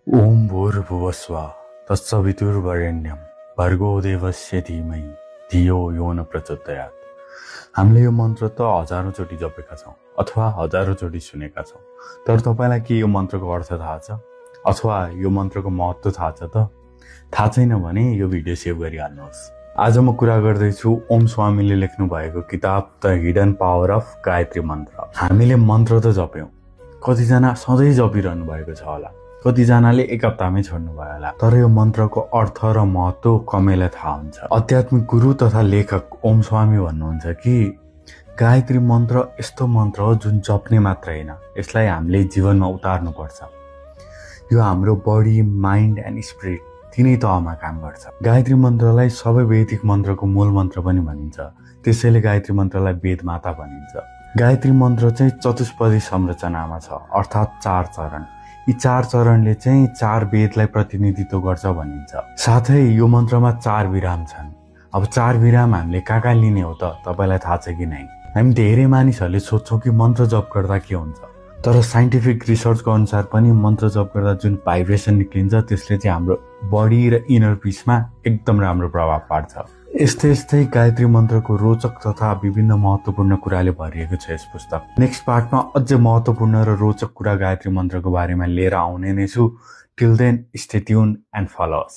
ओम भूर्भुवस्व तत्सवितुर्वरेण्यं भर्गो देवस्य धीमहि धियो यो न प्रचोदयात्। हामीले यो मन्त्र त हजारौं चोटि जपेका छौं अथवा हजारौं चोटि सुनेका छौं, तर तपाईलाई के यो मन्त्रको अर्थ थाहा छ अथवा यो मन्त्रको महत्त्व थाहा छ त? थाहा छैन भने यो भिडियो सेभ गरिहाल्नुहोस्। आज म कुरा गर्दैछु ओम स्वामीले लेख्नु भएको किताब the hidden power of Gayatri मन्त्र। हामीले मन्त्र त जप्यौं, कतिजना सधैँ जपिरहनु भएको छ होला, कतिजनाले एक हप्तामै छोड्नु भयो होला, तर यो मन्त्रको अर्थ र महत्त्व कमैलाई थाहा हुन्छ। आध्यात्मिक गुरु तथा लेखक ओम स्वामी भन्नुहुन्छ कि गायत्री मन्त्र यस्तो मन्त्र हो जुन जप्ने मात्र हैन, यसलाई हामीले जीवनमा उतार्नु पर्छ। यो हाम्रो बडी, माइन्ड एन्ड स्पिरिट तीनै तहमा काम गर्छ। गायत्री मन्त्रलाई सबै वैदिक मन्त्रको मूल मन्त्र पनि भनिन्छ, त्यसैले गायत्री मन्त्रलाई वेद माता भनिन्छ। गायत्री मन्त्र चाहिँ चतुष्पदी संरचनामा छ, अर्थात् 4 चरण। यी 4 चरणले चाहिँ 4 वेदलाई प्रतिनिधित्व गर्छ भनिन्छ। साथै यो मन्त्रमा 4 विराम छन्। अब 4 विराम हामीले कहाँ लिने हो त तपाईलाई थाहा छ कि नै? हामी धेरै मानिसहरूले सोच्छौं कि मन्त्र जप गर्दा के हुन्छ, तर साइन्टिफिक रिसर्चको अनुसार पनि मन्त्र जप गर्दा जुन भाइब्रेसन निक्लिन्छ त्यसले चाहिँ हाम्रो बडी र इनर पिसमा एकदम राम्रो प्रभाव पार्छ। यस्तै गायत्री मन्त्रको रोचक तथा विभिन्न महत्त्वपूर्ण कुराले भरिएको छ यस पुस्तक। नेक्स्ट पार्टमा अझै महत्त्वपूर्ण र रोचक कुरा गायत्री मन्त्रको बारेमा लिएर आउने नै छु। Till then stay tuned and follow us.